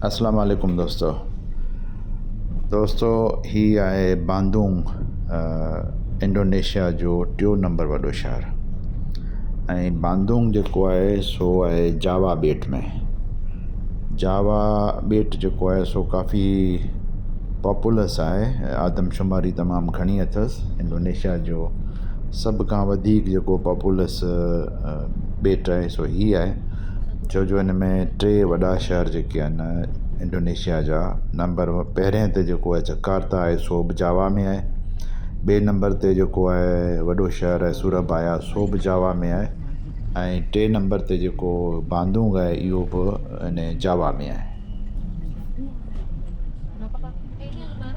اسلام عليڪم دوستو دوستو هي آهي باندونگ انڊونيشيا جو ٽيون نمبر وڏو شهر ۽ باندونگ جيڪو آهي سو آهي جاوا ٻيٽ ۾ جاوا ٻيٽ جيڪو آهي سو ڪافي پاپولس آهي آدمشماري تمام گهڻي اٿس انڊونيشيا جو سڀ کان وڌيڪ جيڪو پاپولس ٻيٽ آهي سو هي آهي ڇو جو هن ۾ ٽي وڏا شهر جيڪي آهن انڊونيشيا جا نمبر پهرين تي جيڪو آهي جڪارتا آهي سو به جاوا ۾ آهي ٻئي نمبر تي جيڪو آهي وڏو شهر آهي سورابايا سو به جاوا ۾ آهي ۽ ٽي نمبر تي جيڪو باندونگ آهي اهو به ان جاوا ۾ آهي.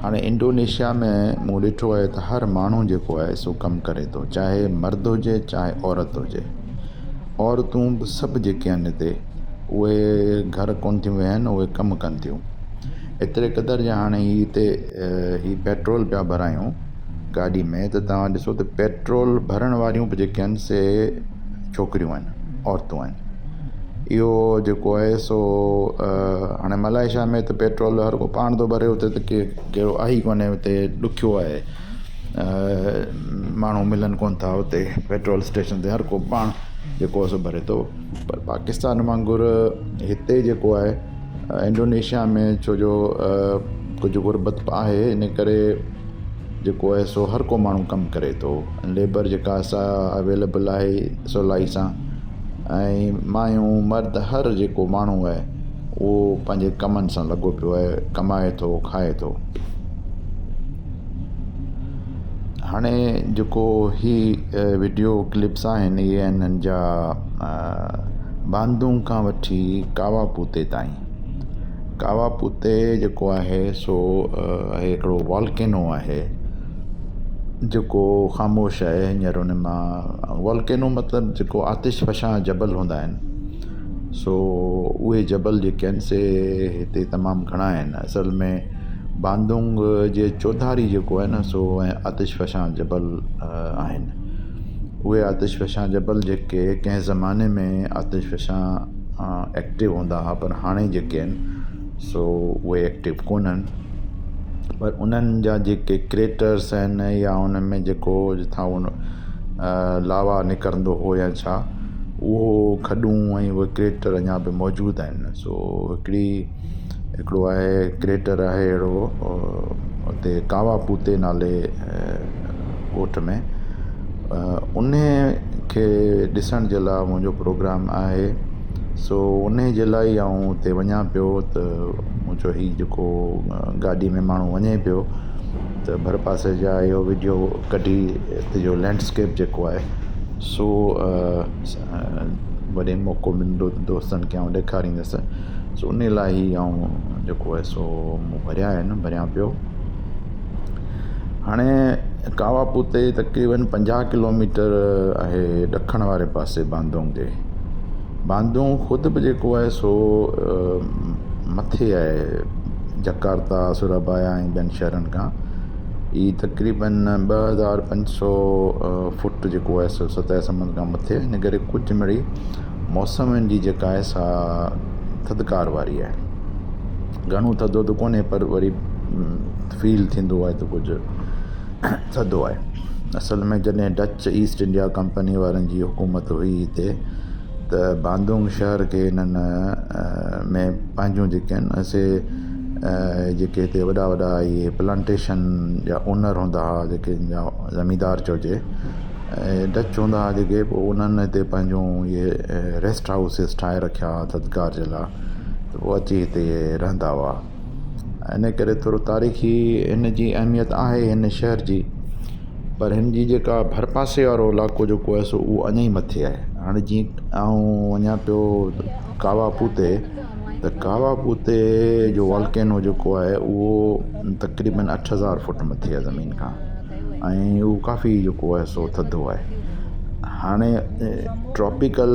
هاڻي انڊونيشيا ۾ مون ڏٺو آهي ته هر ماڻهو جيڪو آهي سو ڪم ڪري ٿو چاهي مرد هجي چاهي عورت هجي عورتون به سڀ جيڪي آهن هتي اهي گهر ڪونه ٿيون ويهن اهي ڪم ڪن ٿيون ايتري قدر جو هاڻي هي هتي هي پيٽرول پيا ڀرايون گاڏي ۾ ته توهان ڏسو ته پيٽرول ڀرڻ واريون به جيڪي آهن سي ڇوڪريون آهن عورتون آهن اهو جيڪو آهي سو هاڻي ملائيشيا ۾ ته پيٽرول هر ڪو پاڻ ٿو ڀري اتي ته ڪهڙو آهي ئي ڪونهي اتي ڏکيو آهي ماڻهو ملن ڪونه ٿا اتي پيٽرول اسٽيشن تي هر ڪو پاڻ جيڪو آهي سو ڀري ٿو پر پاڪستان وانگر هتي جيڪو آهي انڊونيشيا ۾ ڇو جو ڪجهه غربت به آهي ان ڪري جيڪو آهي سو هر ڪو ماڻهو ڪم ڪري ٿو ليبر جيڪا سا اويليبل آهي سولائي سان ۽ مايون مرد هر جيڪو ماڻهو آهي اهو پنهنجي ڪمن سان لڳو پيو آهي ڪمائي ٿو کائي ٿو. هاڻي جيڪو هي وڊيو ڪلپس آهن اهي هنن جا باندونگ کان وٺي ڪاوا پوتي تائين ڪاوا پوتي جيڪو آهي سو آهي هڪڙو والڪينو آهي جيڪو خاموش آهي هينئر ان مان والڪينو مطلب جيڪو آتش فشان جبل هوندا آهن سو اهي جبل جيڪي آهن سي هتي تمام گهڻا آهن اصل ۾ باندونگ جي چوڌاري جيڪو آهي نه سو آتش فشان جبل آهن اهي آتش فشان جبل جيڪي ڪنهن زماني ۾ آتش فشان ايڪٽو هوندا هئا پر هاڻي جيڪي آهن سو اهي ايڪٽو ڪونهن پر انهن جا جيڪي ڪريٽرس آهن يا ان ۾ جيڪو جتان لاوا نڪرندو هو يا ڇا اهو کڏون ۽ اهي ڪريٽر اڃا به موجود آهن سو هڪڙي هڪڙو آهي ڪريٽر آهي اهڙو اتي ڪاوا پوتي نالي ڳوٺ ۾ انهي کي ڏسڻ جي لاءِ منهنجو پروگرام آهي سو انهي جي لاءِ ئي آئون اتي وڃان پيو ته منهنجو هي جيڪو گاڏي ۾ ماڻهو وڃي پيو ته ڀرپاسي جا اهو وڊيو ڪڍي هتي جو لينڊ اسڪيپ جيڪو آهي سو وڏي موقعو ملندو ته دوستن کي آئون ڏيکاريندس سو انهي لاءِ ئي آئون جيڪو آهي سو مون ڀريا آهن ڀريان پيو هاڻي ڪاواپوتي تقريبن 50 ڪلوميٽر آهي ڏکڻ واري پاسي باندونگ جي. باندونگ خود به جيڪو آهي سو مٿي آهي جڪارتا سورابايا ۽ ٻين شهرن کان. هي تقريبن 2500 فوٽ جيڪو آهي سو سطح سمنڊ کان مٿي آهي ان ڪري ڪجهه مڙئي موسم جي جيڪا آهي سا ٿڌڪار واري آهي. گهڻو ٿڌو ته ڪونهي پر وري فيل ٿيندو آهي ته ڪجهه ٿڌو آهي. اصل ۾ جڏهن ڊچ ايسٽ انڊيا ڪمپني وارن جي حڪومت هئي هتي ته باندونگ شهر کي هنن ۾ پنهنجون جيڪي آهن سي جيڪي هتي وڏا وڏا اهي پلانٽيشن جا اونر هوندا هئا جيڪي زميندار چئجي ڊچ هوندا هئا جيڪي پوءِ انهن هتي پنهنجون اهي ريسٽ هائوسز ٺاهي رکيا هئا ٿڌڪار جي لاءِ ته اهي اچي هتي رهندا هئا ان ڪري ٿورو تاريخي هن جي اهميت آهي هن شهر جي پر هن جي جيڪا ڀرپاسي وارو علائقو جيڪو آهي سو اهو اڃا ئي مٿي آهي هاڻي جيئن آئون وڃان پيو ڪاوا پوتي ته ڪاوا پوتي جو والڪينو جيڪو آهي اهو تقريبن 8000 فوٽ مٿي آهي زمين کان ۽ اهو ڪافي جيڪو آهي سو ٿڌو آهي هاڻي ٽراپيڪل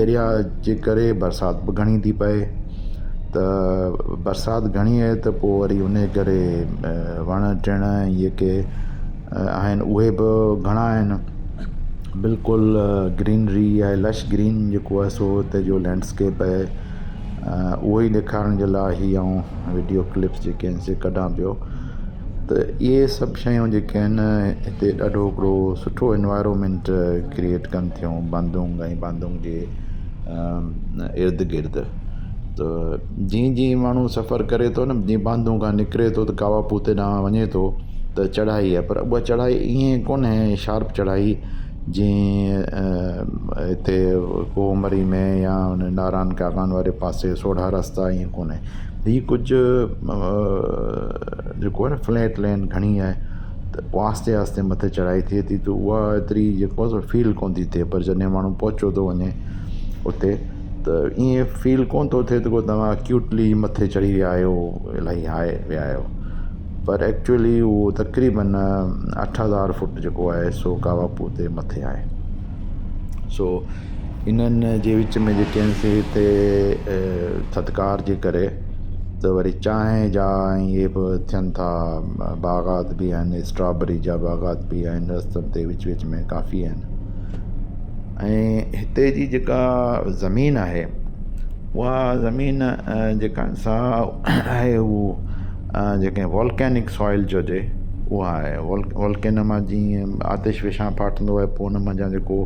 ايريا جي ڪري برسات به گهڻي ٿي پئي ته برسات گهڻي آهي ته پوءِ وري ان جي ڪري وڻ ٽڻ جيڪي آهن اهي به گهڻا آهن بلڪل گرينري آهي لش گرين جيڪو آهي سو هتي جو لينڊ اسڪيپ آهي. اهو ئي ڏيکارڻ جي لاءِ هي آئون وڊيو ڪلپس جيڪي آهن سي ڪڍان پيو ته اهي سڀ شيون جيڪي آهن هتي ڏاڍو هڪڙو سٺو انوائرمينٽ ڪريئيٽ ڪن ٿيون باندونگ ۽ باندونگ جي ارد گرد ته جيئن جيئن ماڻهو سفر ڪري ٿو نه جيئن باندونگ کان نڪري ٿو ته ڪاواپوتي ڏانهن وڃي ٿو ته چڙهائي آهي پر اها چڙهائي ائين ڪونهي شارپ چڙهائي جيئن هتي ڪوهه مري ۾ يا هن ناران ڪاغان واري پاسي سوڙها رستا ائين ڪونهي هي ڪجهه جيڪو آهي نه فليٽ لين گهڻي آهي ته پوءِ آهستي آهستي مٿي چڙهائي ٿئي ٿي ته اها ايتري جيڪو آهي سو فيل ڪونه ٿي ٿئي پر جڏهن ماڻهو پهچو ٿو وڃي اتي ته ائين فيل ڪونه ٿو ٿئي ته ڪو توهان ايڪيوٽلي مٿي چڙهي ويا آهيو الاهي هاءِ ويا آهيو. پر ايڪچوئلي اهو تقريبن 8000 فوٽ جيڪو آهي سو ڪاواپو تي مٿي آهي. سو انهن جي وچ ۾ جيڪي آهن سي هتي ٿڌڪار جي ڪري ته وري چانهه جا ۽ اهي به ٿين ٿا باغات به آهن اسٽرابيري جا باغات به آهن رستن تي وچ وچ ۾ ڪافي آهن ۽ هتي جي جيڪا زمين آهي اها زمين جيڪا سا آهي اهو جيڪي والڪينڪ سوائل چئجي اها آهي والڪينو مان جيئن آتش فشان ڦاٽندو آهي پوءِ ان منجهان جيڪو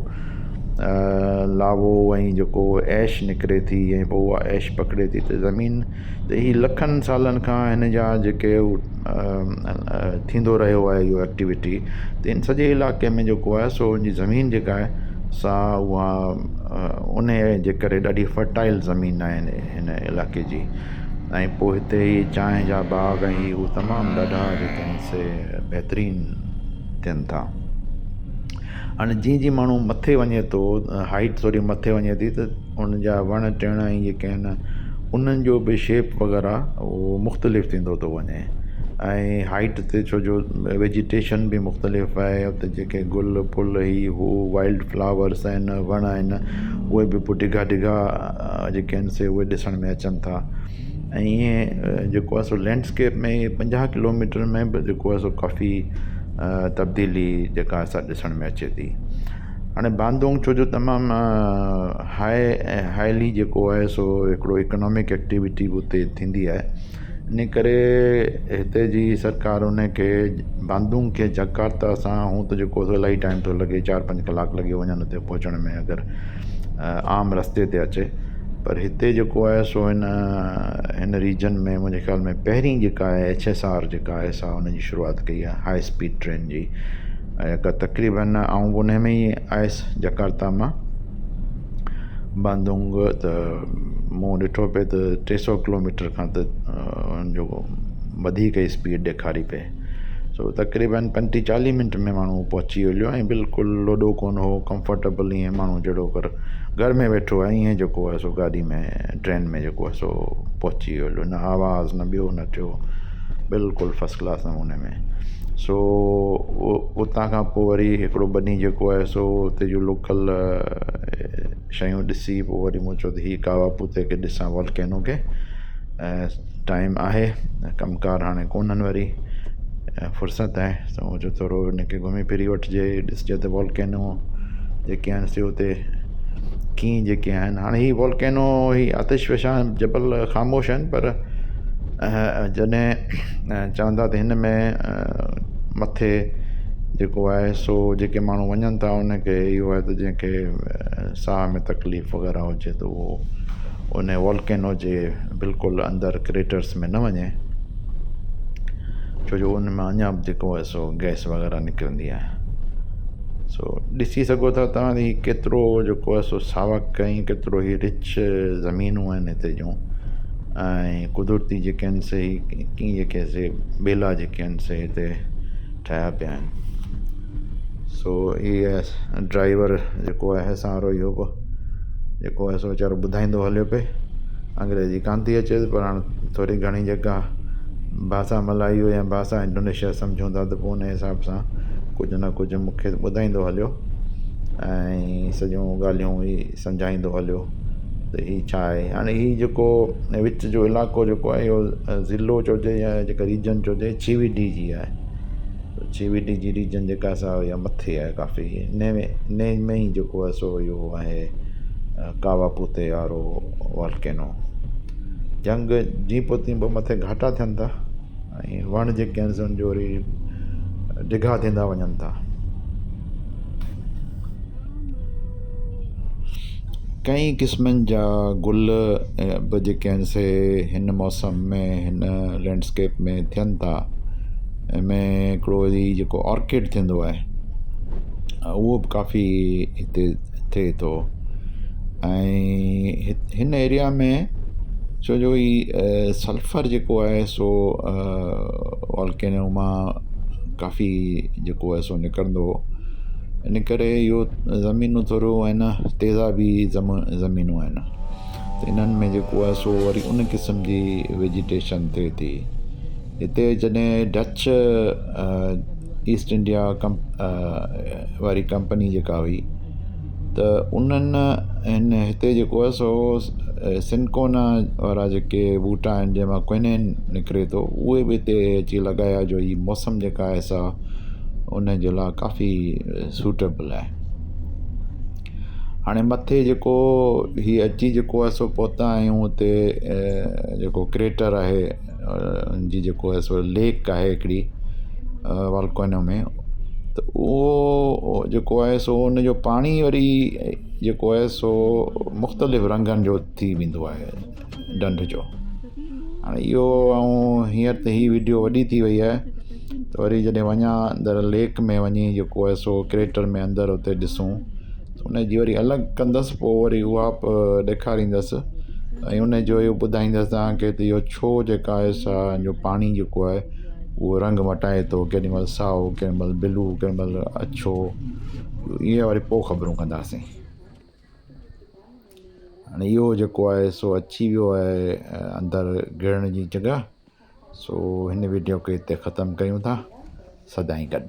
لاوو ۽ جيڪو ايش نڪري ٿي ۽ پوءِ اها ايش پڪڙي ٿي ته زمين ته هي لکن سالن کان هن جا جيڪي ٿيندو رهيو آهي اهو ايڪٽيوٽي ته ان سڄي علائقي ۾ جيڪو آهي سو ان جي زمين جيڪا آهي سا اها ان جي ڪري ڏاڍي فرٽائل زمين آهي هن علائقي جي ۽ پوءِ هتي هي چانهه جا باغ ۽ هو تمام ڏاڍا جيڪي آهن سي بهترين ٿين ٿا. هاڻي جيئن جيئن ماڻهو مٿي وڃي ٿو هائيٽ ٿوري مٿي وڃي ٿي ته ان جا وڻ ٽڻ ۽ جيڪي آهن انهن جو به شيپ وغيره اهو مختلف ٿيندو ٿو وڃي ۽ هائيٽ تي ڇو جو ويجيٽيشن به مختلف آهي اتي جيڪي گل ڦل هي هو وائلڊ فلاورس آهن وڻ آهن اهي به پوءِ ڊگها ڊگها جيڪي آهن سي اهي ڏسڻ ۾ اچن ٿا ۽ ائين جيڪو آهي سو لينڊ اسڪيپ ۾ 50 ڪلو ميٽر ۾ به جيڪو آهي سو ڪافي تبديلي جيڪا آهي سا ڏسڻ ۾ اچي ٿي. هاڻي باندونگ ڇو جو تمام هاءِ هائلي جيڪو آهي سو هڪڙو اڪنامڪ ايڪٽيوٽي به اتي ٿيندي آهي ان ڪري هتي جي سرڪار ان کي باندونگ کي جڪارتا سان هون ته جيڪو الاهي ٽائيم ٿو لڳي 4-5 ڪلاڪ لڳي وڃن اتي پهچڻ ۾ اگر عام رستي تي اچي پر هتي جيڪو آهي سو هن هن ريجن ۾ منهنجي خيال ۾ پهرين جيڪا آهي ايڇ ايس آر جيڪا آهي سا ان جي شروعات ڪئي آهي هاءِ اسپيڊ ٽرين جي ۽ تقريبن آئون به ان ۾ ئي آيس جڪارتا مان باندونگ ته مون ڏٺو پئي ته 300 ڪلو ميٽر کان ته ان جو وڌيڪ اسپيڊ ڏيکاري پئي سو تقريبن 35-40 منٽ ۾ ماڻهو پهچي ويو ۽ بلڪل لوڏو ڪونه هو ڪمفرٽيبل ائين ماڻهو جهڙو ڪر گهر ۾ ويٺو آهي ائين جيڪو آهي سو گاڏي ۾ ٽرين ۾ جيڪو آهي سو پهچي ويو نه آواز نه ٻيو نه ٽيو بلڪل فرسٽ ڪلاس نموني ۾ سو اتان کان پوءِ وري هڪڙو ٻه ڏينهن جيڪو آهي سو اتي جون لوڪل شيون ڏسي پوءِ وري مون چيو ته هي ڪاوا پوتي کي ڏسان والڪينو کي ۽ ٽائيم آهي ڪم ڪار هاڻي ڪونهن وري ۽ فرصت آهي ته مون چيو ٿورو هن کي گهمي ڦري وٺجي ڏسجي ته والڪينو جيڪي آهن سي اتي ڪيئن جيڪي آهن هاڻي هي والڪينو هي آتش فشان جبل خاموش آهن پر جڏهن چوندا ته هن ۾ مٿي جيڪو آهي سو جيڪي ماڻهو وڃن ٿا ان کي اهو آهي ته جنهن کي ساهه ۾ تڪليف وغيره هجي ته اهو ان والڪينو جي بلڪل اندر ڪريٽرس ۾ نه وڃي ڇو جو ان مان اڃا به جيڪو آهي سو گئس وغيره نڪرندي آهي. سو ڏسي سگهو ٿا توهان هي ڪيترو جيڪو آهي سو ساوڪ ۽ ڪيترو هي رچ زمينون آهن هتي جون ۽ قدرتي جيڪي آهن سي ڪيئن جيڪي سي ٻيلا جيڪي آهن سي هتي ٺهيا پيا آهن. سو هي ڊرائيور جيڪو آهي سارو اهو به جيڪو آهي سو ويچارو ٻڌائيندو هليو پئي انگريزي ڪانه ٿي اچيس پر هاڻي ٿوري گهڻي جيڪا ڀاشا ملايو يا ڀاشا انڊونيشيا سمجهون ٿا ته پوءِ ان حساب سان ڪجهه نه ڪجهه مون کي ٻڌائيندو هليو ۽ سڄيون ڳالهيون ئي سمجهائيندو هليو ته هي ڇا آهي. هاڻي هي جيڪو وچ جو علائقو جيڪو آهي اهو ضلعو چئجي يا جيڪا ريجن چئجي چيويڊي جي آهي. چيويڊي جي ريجن جيڪا سا اها مٿي آهي ڪافي ان ۾ ان ۾ ئي جيڪو آهي سو اهو آهي ڪاوا پوتي وارو والڪينو. جهنگ جيئن پوءِ تيئن پوءِ مٿي گهاٽا ٿين ٿا ۽ وڻ جيڪي آهن سي ان جو وري ڊگها ٿيندا وڃن ٿا. ڪئين قسمن جا گل به جيڪي آهن سي هن موسم ۾ هن لينڊ اسڪيپ ۾ ٿين ٿا ان ۾ هڪڙو وري جيڪو آرڪڊ ٿيندو آهي اهو به ڪافي هتي ٿئي ٿو ۽ هن ايريا ۾ ڇو جو هي سلفر جيڪو آهي سو والڪينو مان ڪافي جيڪو آهي سو نڪرندو هو ان ڪري اهو زمينون ٿورو آهي نه تيزابي زمينون آهن ته انهن ۾ جيڪو آهي سو وري ان قسم جي ويجيٽيشن ٿئي ٿي هتي جڏهن ڊچ ايسٽ انڊيا ڪم واري ڪمپني جيڪا هئي ته انهن هن هتي جيڪو آهي سو سنڪونا وارا جيڪي ٻوٽا آهن جنهن مان ڪوئنين نڪري ٿو اهي به هتي اچي لڳايا جو هي موسم جيڪا آهي سا ان جي لاءِ ڪافي سوٽيبل آهي. هاڻي مٿي جيڪو هي اچي جيڪو آهي سو پهتا آهيون اتي جيڪو ڪريٽر آهي ان جي جيڪو آهي سو ليڪ آهي هڪڙي والڪينو ۾ ته اهو جيڪو آهي سو ان جو پاڻي وري جيڪو آهي سو مختلف رنگن جو ٿي ويندو آهي ڍنڍ جو هاڻي اهو ۽ هينئر ته هي وڊيو وڏي ٿي وئي آهي ته وري جڏهن وڃان اندر ليڪ ۾ وڃي جيڪو آهي سو ڪريٽر ۾ اندر اتي ڏسون ان جي وري الڳ ڪندس پوءِ وري اها به ڏيکاريندس ۽ ان جو اهو ٻڌائيندس توهان کي ته اهو ڇو جيڪا آهي سا ان جو پاڻي جيڪو آهي اهو رنگ مٽائي ٿو ڪيڏي مهل سائو ڪيڏي مهل بلو ڪيڏي مهل اڇو اهي وري پوءِ خبرون ڪنداسين. هاڻي اهو جيڪو آهي سو اچي ويو آهي اندر گهڙڻ جي جڳهه سو هن وڊيو کي هتي ختم ڪيون ٿا سدائين گڏ.